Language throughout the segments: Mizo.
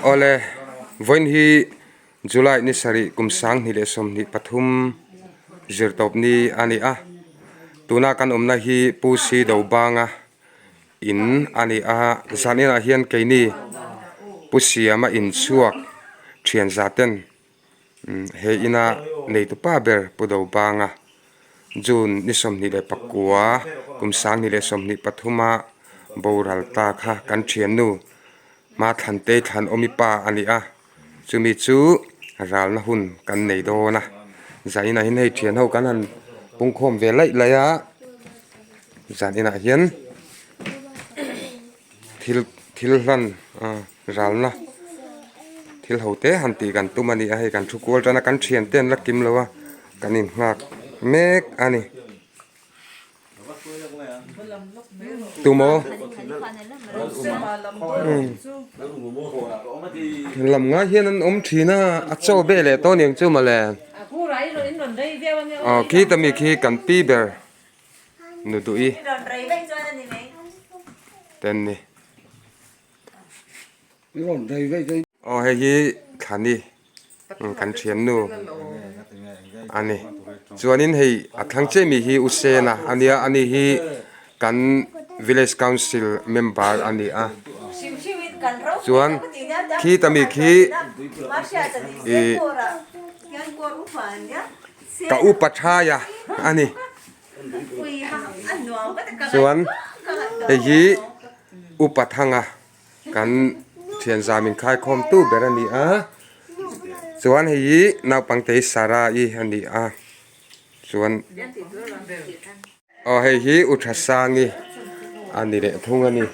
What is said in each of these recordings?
Awle, vawiin hi July ni sarih kum sanghnih leh 23 zirtawp ni a ni a. Tuna kan awmna hi Pu Si Dobanga in a ni a. Zan inah hian keini Pu Siama inchhuak thian za ten He ina neitu pa ber Pu Dobanga June ni 29 kum 2023 a boral ta kha kan thiannu Mathlan-tei Thlanawmi pa a ni a, chumi chu ralna hun kan nei dawn a, zan inah hian hei thian ho kan han pungkhawm ve laih laih a, zan inah hian thil thil hlan ralna thil ho te han tih kan tum a ni a, hei kan thu kual tan a kan thian te an la kim lo a kan innghak mek a ni. Tumaw lam ngai hian an awm thin a a chaw beh leh tawh aniang chu mawle aw khi ta mi khi kan pi ber nu duh i te an ni aw hei hi thlani kan thiannu a ni chuanin hei a thlang chiah mi hi u sena a nia ani hi kan village council member a ni a chuan khita mi khi ih ka upa thaia a ni chuan hei hi upa thanga. Kan thian zam in khaikhawm tu ber a ni a chuan hei hi naupangte hi Sarah-i a ni a chuan aw hei hi U Thasangi a ni leh thung a ni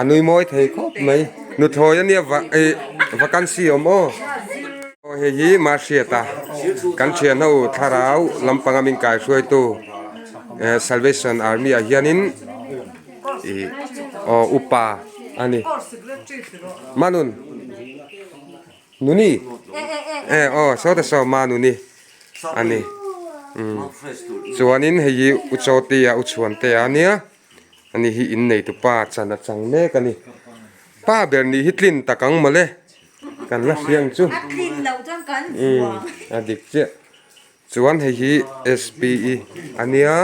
a nui mawi thei khawp mai nuthlawi a nia ih vacancy a awm aw aw hei hi Mahriata kan thian ho thlarau lampanga min kaihruaitu Salvation Army ah hianin. Ih aw upa a ni manun nuni e aw saw ta saw manuni a ni umm chuanin hei hi u chawte a u chhuante a nia ani hi innei tupa chan a chang mek a ni pa ber nih hi tlin tak ang mawle kan la hria ang chu umm a dik chiah. Chuan hei hi SPE a nia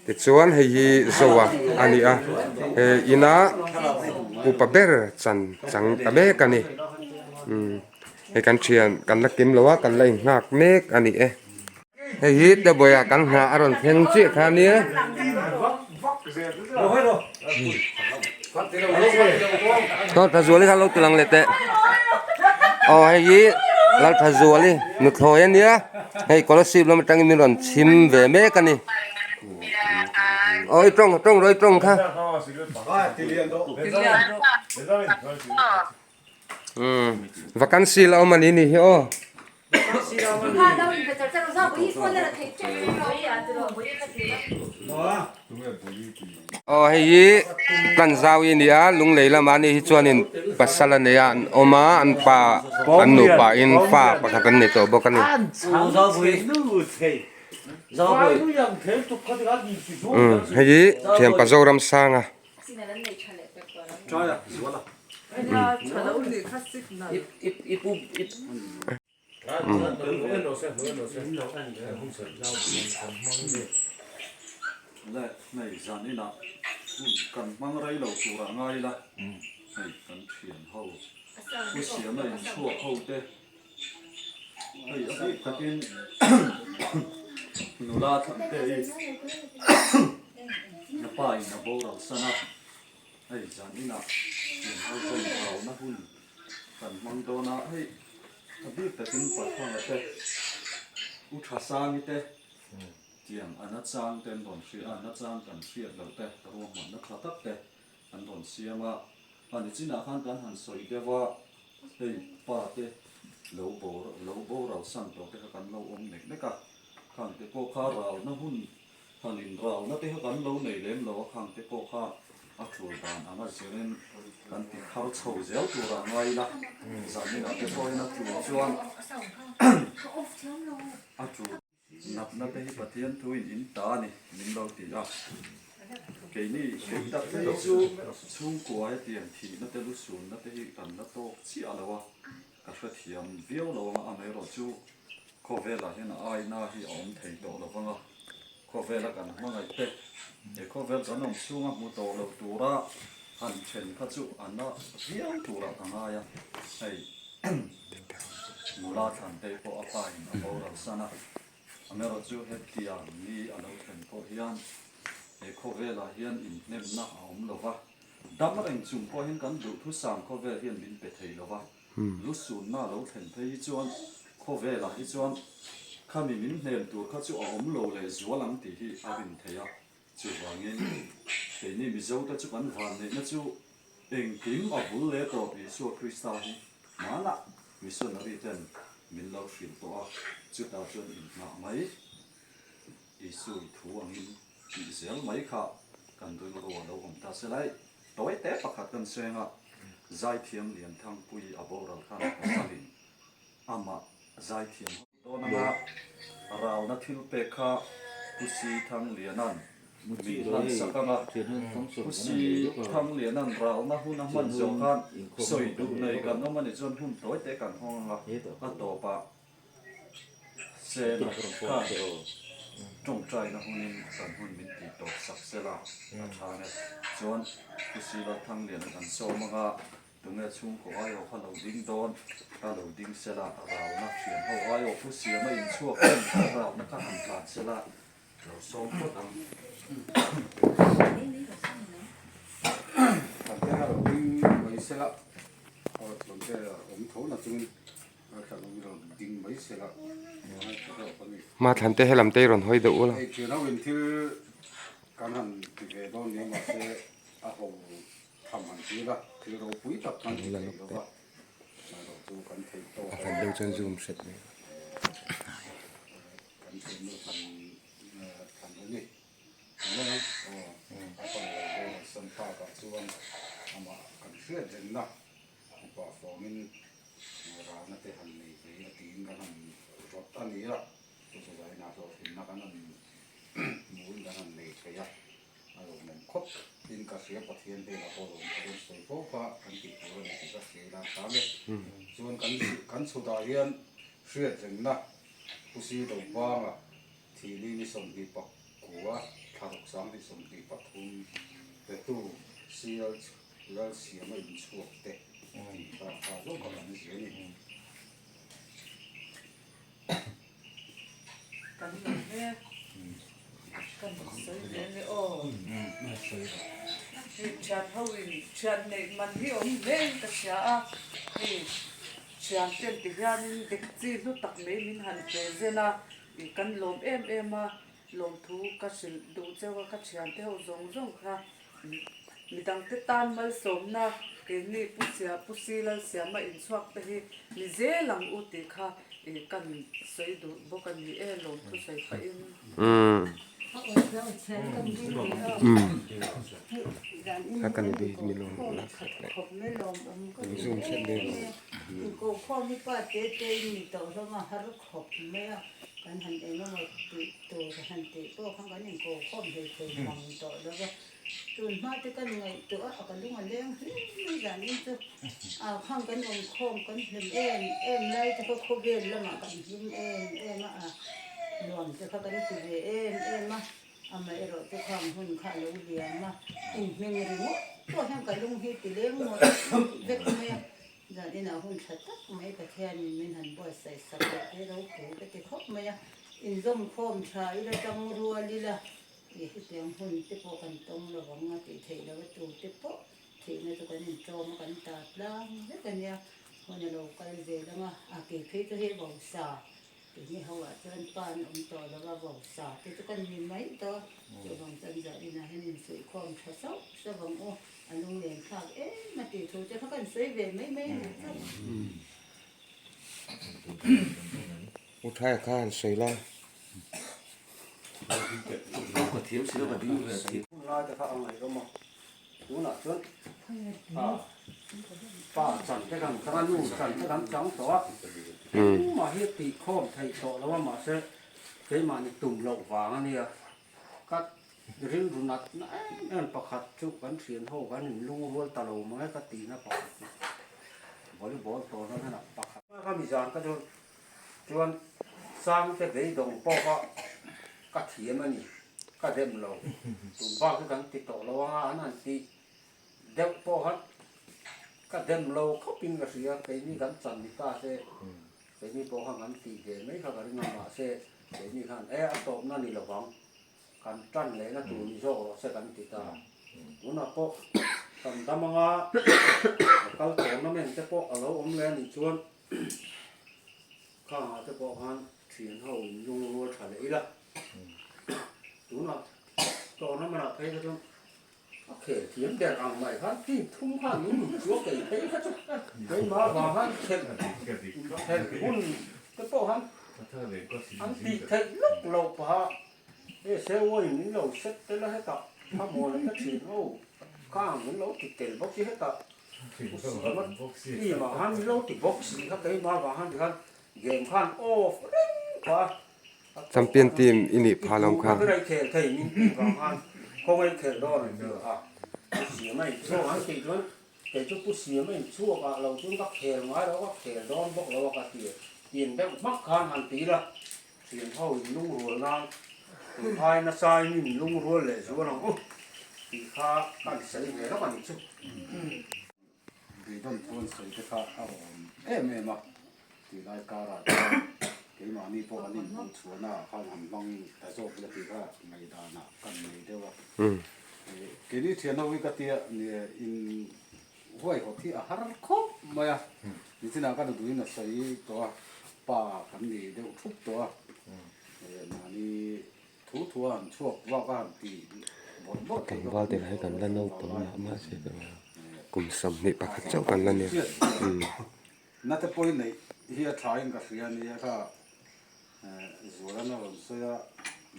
tichuan hei hi Zoa a ni a he ina upa ber chan chang ta mek a ni umm hei kan thian kan la kim lo a kan la inghak mek a ni e hei hi Tebawiah kan nghah a rawn thleng chiah kha a nia. Lalthazuali kha lo ti lang leh teh aw hei hi Lalthazuali nuthlawi a nia hei scholarship lam atangin min rawn chhim ve mek a ni aw i tawng tawng rawh i tawng kha umm vacancy la awm a ni ni hi aw. Aw hei hi Tlanzau i ni a Lunglei lamah ani hi chuanin pasal a nei a an awm a an pa an nupa in fa pakhat an nei tawh bawk a ni. Umm hei hi thianpa Zoramsanga. Hei zan inah in ho ten rauhna hun kan hmang dawn a, hei a bik takin Pathanga te, U Thasangi te tiang a nachang te an rawn hria a, nachang kan hriat loh te ruahmanna tha tak te an rawn siam a, a ni chinah khan kan han sawi deuh a, hei pa te lo lo boral san tawh te kha kan lo awm nek nek a, khang te pawh kha rauhna hun Han inrauna te kha kan lo nei lem lo a, khang te pawh kha a tul dan anga zirin kan ti thar chho zel tur ah ngai ila, zaninah te pawhin a tul chuan a tul. Natna te hi Pathian thuin in ta a ni min lo ti a. Keini kei tak phei chu chhungkua hetiang thihna te lusunna te hi kan la tawk chiah lo a, ka hrethiam viau lo anga amaherawhchu khawvelah hian a aina hi a awm thei tawh lo vang a, khawvela kan hmangaih te he khawvel kan awm chhunga hmu tawh lo tura han then kha chu a na viau turah ka ngai a, hei nula thlan te pawh a pa in a boral san a. Amaherawh chu hetiang ni a lo thlen pawh hian he khawvelah hian inhnemna a awm lo va, dam reng chung pawh hian kan duhthusam khawvel hian min pe thei lo va, lusunna a lo thlen phei hi chuan khawvelah hi chuan khami min hnem tur kha chu a awm lo leh zual ang tih hi a rin theih a. Chuvangin keini Mizote chu kan vanneihna chu engkim a bul leh tawp Isua Krista hi hmanah missionary ten min lo hrilh tawh a, chutah chuan inhnah mai Isui thu angin tih zel mai kha kan rilru a lo awm ta se lai. Tawi te pakhat kan seng a, Zaithiam Lianthangpuii a boral khan a pasalin amah Zaithiam ho Dawn anga ralna thil pek kha Pu Si Thangliana'n min hlan sak anga, Pu Si Thangliana'n ralna hun a hman zawh khan sawi duh nei kan awm a nih chuan hun tawi te kan hawng anga a tawpah Sena khan tawngtaina hunin kan hun min tih tawp sak sela a tha nge. Chuan Pu Si Lalthangliana kan sawm anga Tunge chhungkaw aiawh kha lo ding dawn? Ka lo ding sela, rauna thian ho aiawh pu siama inchhuak em kha rauna kha han tlan sela, lo sawm phawt ang. Thante kha lo ding mai sela, aw thante a awm tho na chungin thlan awm lo ding mai sela, ngai tha deuh a ni. Ma Thante helam te i rawn hawi deuh ula. Hei thian ho in thil kan han ti ve dawn nia mahse a ho Tham han tir a, thil ropui tak kan ti thei lo va, erawh chu kan theih tawk A khat deuh chuan zoom hret mai. Kan thiamna than than a ni. Eng ang aw, a pan lo boral san takah chuan amah kan hriat rengna upa fawmin ralna te han nei ve a tiin kan han rawt a ni a, chu chu zainah hlawhtlinna kan han hmuin kan han nei thei a. A lawmawm khawp tin ka hria Pathian hnenah pawh lawm ka rawn sawi fo kha kan tih tur a ni tih ka hria ila hram e. Chuan kan kan chhutah hian hriat rengna Pu Si Dobanga thili ni 29 thlaruk 2023 petu CL Lalsiama inchhuak te tih kha tha zawk a kan zia a ni. Kan lo hle kan sawi ve nge aw. Hei thian ho in thian neih man hi awm hle in ka hria a, hei thian ten ti hianin dik chi hlu tak mai min han pe zen a, ih kan lawm em em a, lawmthu ka hrilh duh cheu a ka thian te ho zawng zawng kha Midangte tan malsawmna keini Pu Sia Pu Si Lalsiama inchhuak te hi ni zel ang u tih kha kan sawi duh bawk a ni e lawmthu sawi pahin. Tun hma te kan ngaihtuah a, ka lung a leng hle mai zan in chu au khang kan awm khawm kan hlim em em lai te kha khawvel lamah kan hlim em em a, a nuam te kha kan ti ve em em a, amaherawh chu khang hun kha a lo liam a, inhming ringawt pawh hian ka lung hi ti leng ngawt vek mai a, zan inah hun tha tak mai Pathianin min han buatsaih sak leh te ropui ka ti khawp mai a, inzawm khawm tha ila tang rual ila. Ih hetiang hun te pawh kan tawng lo vang a tih theih loh a tu te pawh thihna chu kan intlawm a kan ta tlang vek a nia hun a lo kal zel ang a a kei phei chu hei vausa tihni ho ah chuan pa an awm tawh lo va vausa te chu kan ni mai tawh a chuvang chuan zah inah hian insuihkhawm tha sauh sauh ang u a lunglen thlak em a tih thu te kha kan sawi ve mai mai ang chu. U Thaia kha han sawi la. Hunlai te kha a ngaihawm a, tunah chuan pa chan te kan chang a, nu chan te kan chang tawh a, engmah hi a tihkhawm theih tawh lo a, mahse keimahni tum loh vang a nia, ka Rilru natna em em pakhat chu kan thian ho kan in lungrual ta lo mai ka tihna pakhat chu volleyball tournament ah pakhat. Ka mi zan ka chuan chuan Sangte beidawng pawh kha ka thiam a ni, ka dem lo. Tun bak hi kan ti tawh lo anga an han tih deuh pawh kha ka dem lo khawpin ka hria, keini kan chan ni ta se keini pawh khan kan tih ve mai kha ka ring a mahse keini khan e a tawpna ni lovang. Kan tan lehna tur ni zawk rawh se kan ti ta. Tunah pawh kan dam anga local tournament te pawh a lo awm leh a nih chuan khangah te pawh khan thian ho in lungrual tha leh ila. Tunah tournament ah phei kha chuan a khel thiam ber ang mai khan team thum khan min nun chuak thei phei kha chu keimah vang khan khelh khelh hun te pawh khan an tih theih lawk loh paha He Sewawin min lo set tel a hetah thlamuan a thin ho khang min lo ti tel bawk si hetah u Siama team ah khan min lo ti bawk si kha keimah vang khan tikhan game khan off reng kha a Champion team i nih phah lo kha. I duh na khel thei min tih vang khan khawngaih khel dawn an ti a u Siama in chhuak an tih chuan kei chu Pu Siama in chhuak ah lo chuan ka khel ngai lo ka khel dawn bawk lo a ka ti tin deuh hmak khan han ti la Thian ho in lungrual nan tun ai nasa in in lungrual leh zual ang u tih kha kan sawi ve lawk a nih chu. Beidawn thu an sawi te kha a awm em em a, tih lai karah chuan keimahni pawh an inhmuh chhuahna ah khan han hmang ta zawk ila tih kha ngaihdanah kan nei deuh a. Keini thian ho hi ka tia in huaihawt hi a har khawp mai a, nichinah ka duduin a sawi tawh a, pa kan ni deuh thup tawh a, mahni thu thu a han chhuak vak a han ti bawrh bawrh thei Tlangval te lah hi kan la naupang mah mah se ka kum 21 chauh kan la nia. Na te pawhin neih hi a tha in ka hria a nia kha Zualana rawn sawi a,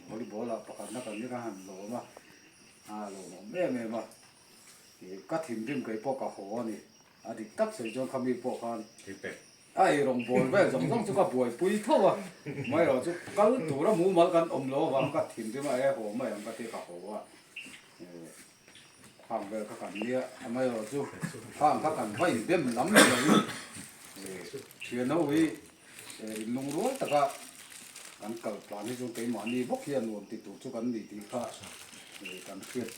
volleyball ah pakhatna kan ni kha han lawm a, a lawmawm em em a. Ka thinrim kei pawh ka haw a ni. A dik tak sawi chuan khami pawh khan a ei rawng bawl vel zawng zawng chu ka buaipui tho a. Amaherawh chu kal tura mumal kan awm lo avang ka thinrim a, e haw mai ang ka ti ka haw a. Khang vel kha kan nia, amaherawh chu khang kha kan va indem lam ni loin thian ho hi inlungrual taka kan kal tlan hi chuan keimahni bawk hian nuam ti tur chu kan ni tih kha kan hriat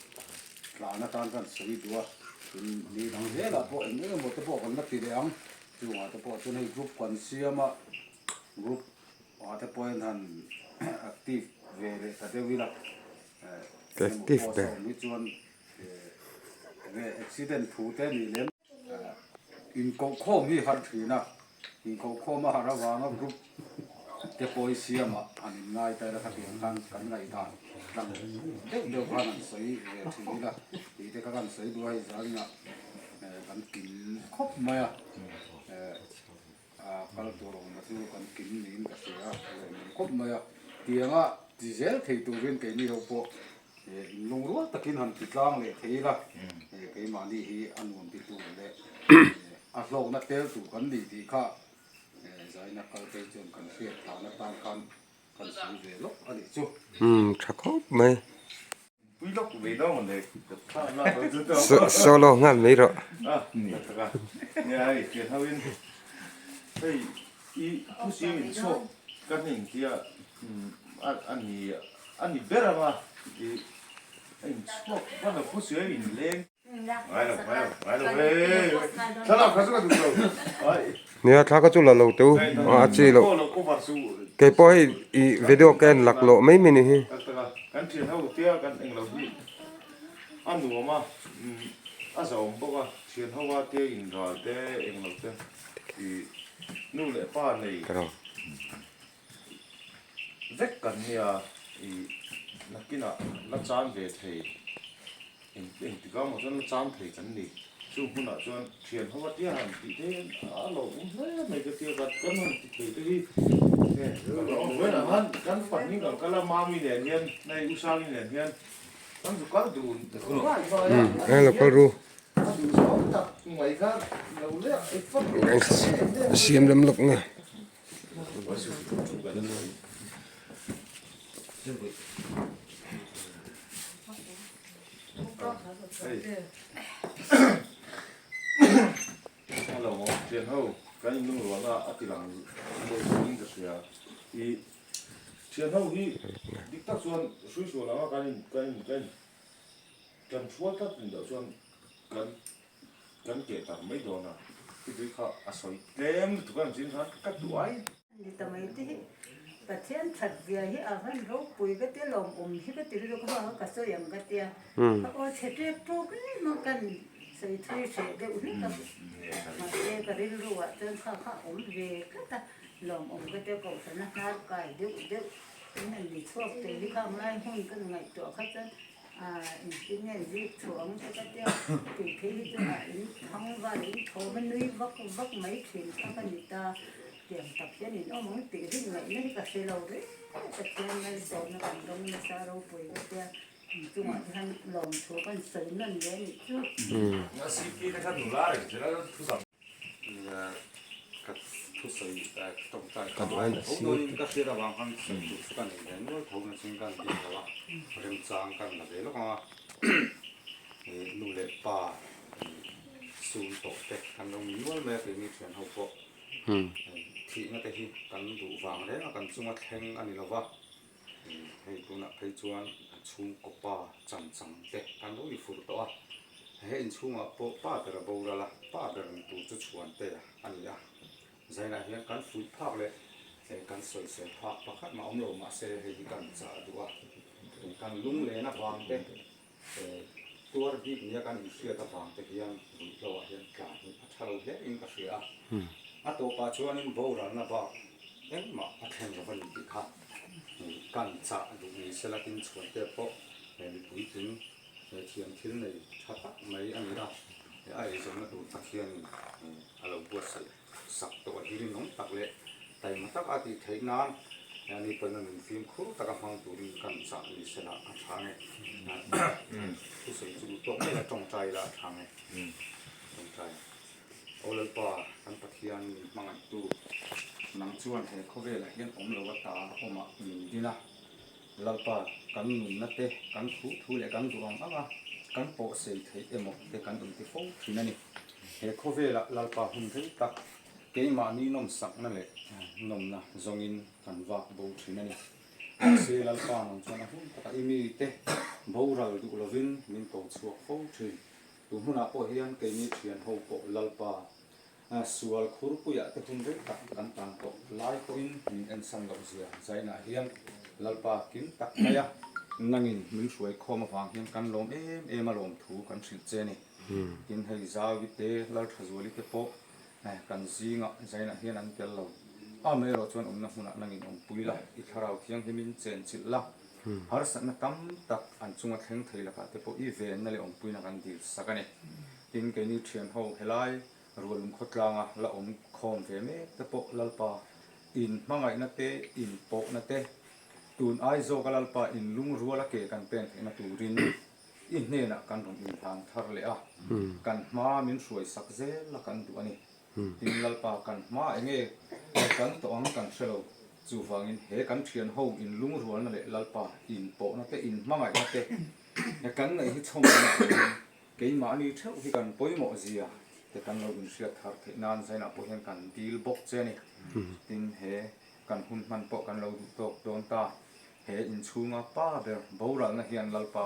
tlan atan kan sawi duh a, tin ni dang zelah pawh eng eng emaw te pawh kan la ti leh ang, chungah te pawh chuan hei group kan siam a, group ah te pawhin han active ve leh ta deuh ila, eng emaw Active post a ber. awm hi chuan enge accident thu te nih lem. Inkohkhawm hi harh thin a, inkohkhawm a harh avanga group te pawh siam ah han in ngai ta ila khatiang khan kan ngaihdan tlang deuh deuh khan han sawi ve thin ila tih te kha kan sawi duh a, hei zaninah kan kim khawp mai a, a kal tur awm a chu kan kim niin ka hria a, lawmawm khawp mai a, tianga ti zel thei turin keini ho pawh Inlungrual takin han ti tlang leh thei ila, keimahni hi a nuam ti tur leh a hlawkna tel tur kan ni tih kha zaina kal phei chuan kan hriat tlan atan khan kan sawi ve lawk a nih chu. Umm tha khawp mai. Pui lawk ve dawn le. Solo nghal mai rawh. A ni tak a. Nia hei pian ho in hei i thu siam in chhuak kan intia a ni A ni ber ang a, i a inchhuak van a pu suai in leng. Ngai lo, ngai lo, ngai lo e, thlalak kha chu ka duh lo. Ai. Nia thla kha chu la lo teu a chi loh. Kei pawh hei i video ka en lak loh mai mai ni hi. Tak tak a, kan thian ho tia kan eng lo hi a nuam a, a zahawm bawk a, thian ho a tia inral te eng lo te i nu leh pa nei. Vek kan nia i nakinah la chan ve thei eng engtik ah maw chuan la chan thei kan ni chung hmunah chuan thian ho atia han tih te hian a lo awm hle mai ka tia kan kan han ti thei te hi vawiinah khan kan pahnih kan kal a mami nen hian nai u sangi nen hian kan zu kal dun vai vai a a lo kal ru a duh zawng tak mai kha lo leh siam lam lawk nge. Hello thian ho kan in lungrualna a ti lang mawi zawngin ka hria i thian ho hi dik tak chuan hruihrual anga kan in kan in kan in kan hrual tlat rin loh chuan kan kan keh tak mai dawn a tui kha a sawi tlem lutuk a ang chin khan ka duai. Ni ta mai te hi Pathian that zia hi a han ropui ka tia lawmawm hi ka ti rilru kha ka sawi ang ka tia ka aw chhe tep tawk em a kan sawi thui hreh deuh hlek a mahse ka rilru ah chuan kha kha a awm ve tlat a lawmawm ka tia kohhrana hnar kai deuh deuh in han ni chhuak tur hi khang lai hun ka ngaihtuah kha chuan ah engtin nge zik chhuah ang te ka tia tih phei hi chu ah in thang val in thawm a nui vak vak mai thin kha ka ni ta. Tiang tak hian in awm ang tih rin ngaihna hi ka hre lo reng a, Pathian malsawmna kan dawng nasa ropui ka tia, in chungah te hian lawmthu kan sawi nawn leh a nih chu. Ka thusawi tawngtai kha tho dawnin ka hriat avang khan sawi tur chu ka nei ve nual tho na ching kan bik lo a, remchang kan la ve lawk ang a, nu leh pa sum tawh te kan lo ni nual mai a keini thian ho pawh. Thihna te hi kan duh vang reng a, kan chunga thleng a ni lova, hei tunah phei chuan chhungkaw pa chan chang te kan lo ni fur tawh a, he inchhungah pawh pa ber a boral a, pa ber ni tur chu chhuan te a ni a, zainah hian kan fuih phak leh kan sawisel phak pakhat mah awm lo mahse hei hi kan chah duh a, kan lunglen avang te Tuar bik nia kan inhriat avang te hian ruihhlo ah hian tlan hi a tha lo hle in ka hria a. A tawpah chuanin boralna bak engmah a thlen lo a ni tih kha kan chah duh ni sela tin chhuan te pawh mi puitling thiam thil nei tha tak mai a ni a. A eizawnna tur Pathianin a lo buatsaih sak tawh hi rinawm tak leh taima tak a tih theih nan ani pawhin a nun fimkhur taka hmang turin kan chah ni se lah a tha nge. Thusawi chu tawk mai la tawngtai la a tha nge. Tawngtai. Aw Lalpa, kan Pathian min hmangaihtu, nang chuan he khawvelah hian awm lo ata awmah min din a. Lalpa, kan nunna te, kan thu thu leh kan duh ang anga kan pawh sei theih emaw te kan inti fo thin a ni. He khawvelah Lalpa hun rei tak keimahni nawmsakna leh nawmna zawngin kan vak bo thin a ni. Mahse, Lalpa nang chuan a hun takah i mite boral duh lovin min ko chhuak fo thin. Tun hunah pawh hian keini thian ho pawh Lalpa Sual khurpuiah te hun rei tak kan tan tawh lai pawhin min ensan loh zia Zainah hian Lalpa kim tak mai a, nangin min hruai khawm avang hian kan lawm em em a lawm thu kan hrilh che a ni. Tin hei Zauvi te, Lalthazuali te pawh kan zingah Zainah hian an tel lo. Amaherawh chuan awmna hmunah nangin awmpui la, i thlarau thianghlimin chenchilh la, harsatna tam tak an chunga thleng thei lakah te pawh i venna leh awmpuina kan dil sak a ni. Tin, keini thianho helai rualum khawtlanga la awm khawm ve mek te pawh Lalpa in hmangaihna te, in pawhna te, tun ai zawka Lalpa in lungruala ke kan pen theihna turin i hnenah kan rawn inhlan thar leh a, kan hma min hruai sak zel a kan duh a ni. Tin, Lalpa kan hma enge kan tawh ang kan hre lo. Chuvangin he kan thianho in lungrualna leh Lalpa in pawhna te, in hmangaihna te kan neih hi chhawmna turin Keimahni theuh hi kan pawimawh zia te kan lo inhriat thar theih nan zainah pawh hian kan dil bawk che a ni. Tin, he kan hun hman pawh kan lo duh tawk dawn ta. He inchhunga pa ber boralna hian Lalpa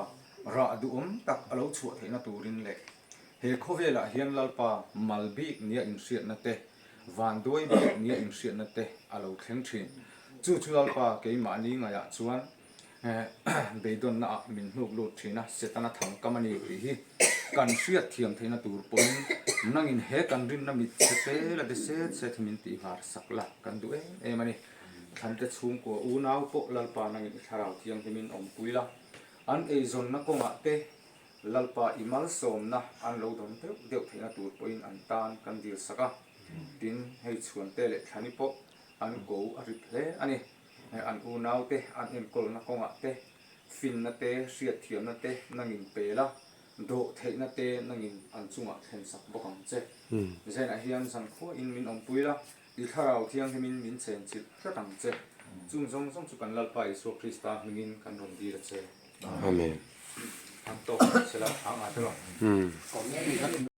rah duhawm tak a lo chhuah theihna turin leh he khawvelah hian Lalpa mal bik nia inhriatna te, vanduai bik nia inhriatna te a lo thleng thin. Chu chu Lalpa keimahni ngaihah chuan Beidawnna ah min hnuk lut thin a, Setana thangkam a ni tih hi kan hriat thiam theihna tur pawhin nangin he kan rinna mit chhe te la de set set hi min tih var sak la kan duh em em a ni. Thlante chhungkua unau pawh Lalpa nangin i thlarau thianghlimin awmpui la, an eizawnna kawngah te Lalpa i malsawmna an lo dawn deuh deuh theihna tur pawhin an tan kan dil sak a, tin hei chhuante leh thlani pawh an ko a rip hle a ni. An unaute an enkawlna kawngah te, finna te, hriatthiamna te nangin pe la, dawh theihna te nangin an chungah thlen sak bawk ang che. Zainah hian zankhuain min awmpui la, i Thlarau Thianghlimin min chenchilh tlat ang che. Chung zawng zawng chu kan Lalpa Isua Krista hmingin kan rawn dil a che. Amen. An tawk sela a ngah te lo.